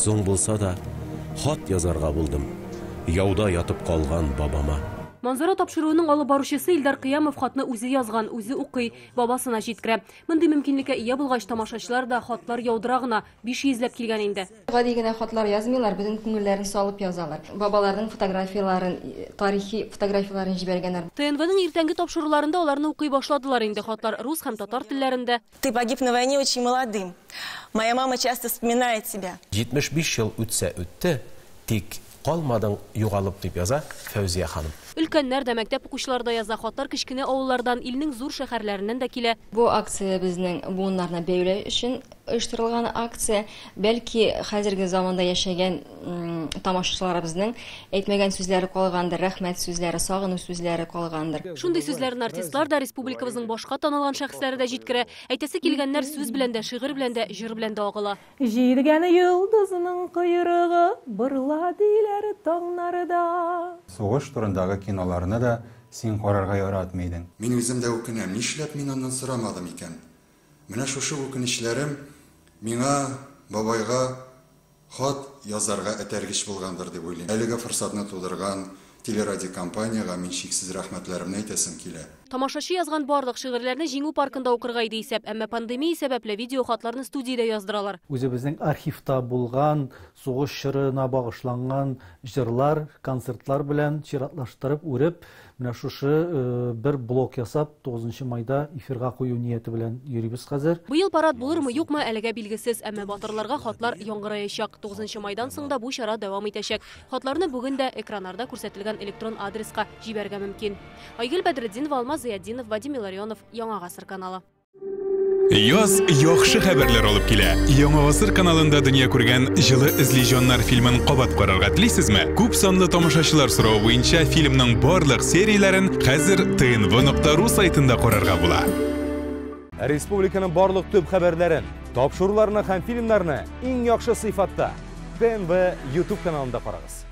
Соң булса да, хат язарга булдым, яуда ятып калган бабама. Манзара тапшыруының алып баручысы Илдар Кыямов хатны үзе язган, үзе укый, бабасына җиткерә. Мондый мөмкинлеккә ия булгач, тамашачылар да хатлар яудыра гына, 500 ләп килгән инде. Гади генә хатлар язмыйлар, бөтен күңелләрен салып язалар. Бабаларының фотографияләрен, тарихи фотографияләрен җибәргәннәр. ТНВның иртәнге тапшыруларында аларны укый башладылар инде. Хатлар рус һәм татар телләрендә. Ты погиб на войне очень молодым. Моя мама часто вспоминает тебя. 75 ел үтсә үтте, тик калмадың югалып, дип яза Фәүзия ханым. Өлкәннәр дә, мәктәп укучылары да яза. Хатлар кечкенә авыллардан, илнең зур шәһәрләреннән дә килә. Бу акция безнең буыннарны бәйләү өчен оештырылган акция. Бәлки хәзерге заманда яшәгән тамашачыларыбызның әйтмәгән сүзләре калгандыр, рәхмәт сүзләре, сагыну сүзләре калгандыр. Шундый сүзләрне артистлар да, республикабызның башка танылган шәхесләре дә җиткерә. Әйтәсе килгәннәр сүз белән дә, шигырь белән дә, җыр белән дә агыла. Җиргән йолдызның койрыгы борыла диләр таңнарда. Сугыш турындагы киноларны да син карарга яратмый идең. Мин үзем дә үкенәм, нишләп мин аннан сорамадым икән? Менә шушы үкенечләрем миңа бабайга хат язарга этәргеч булгандыр дип уйлыйм. Әлеге форсатны тудырган телерадиокомпанияга мин чиксез рәхмәтләремне әйтәсем килә. Тамашачы язган барлык шигырьләрне Җиңү паркында укырга иде исәп, әмма пандемия сәбәпле видеохатларны студиядә яздыралар. Үзебезнең архивта булган сугыш чорына багышланган җырлар, концертлар белән чиратлаштырып, үреп, менә шушы бер блок ясап, 9 майда эфирга кую нияте белән йөрибез хәзер. Быел парад булырмы, юкмы, әлегә билгесез, әмма батырларга хатлар яңгыраячак. 9 майдан соң да бу чара дәвам итәчәк. Хатларны бүген дә экраннарда күрсәтелгән электрон адреска җибәрергә мөмкин. Айгөл Бәдретдинова, Алмаз Зыятдинов, Вадим Илларионов, Яңа Гасыр каналы. Яз яхшы хәбәрләр алып килә. Яңа Гасыр каналында дөнья күргән Җылы эзли җаннар фильмын кабат карарга телисезме? Күп санлы тамашачылар соравы буенча фильмның барлык серияләрен хәзер tnv.ru сайтында карарга була. Республиканың барлык төп хәбәрләрен, тапшыруларны һәм фильмнарны иң яхшы сыйфатта ТНВ YouTube каналында карагыз.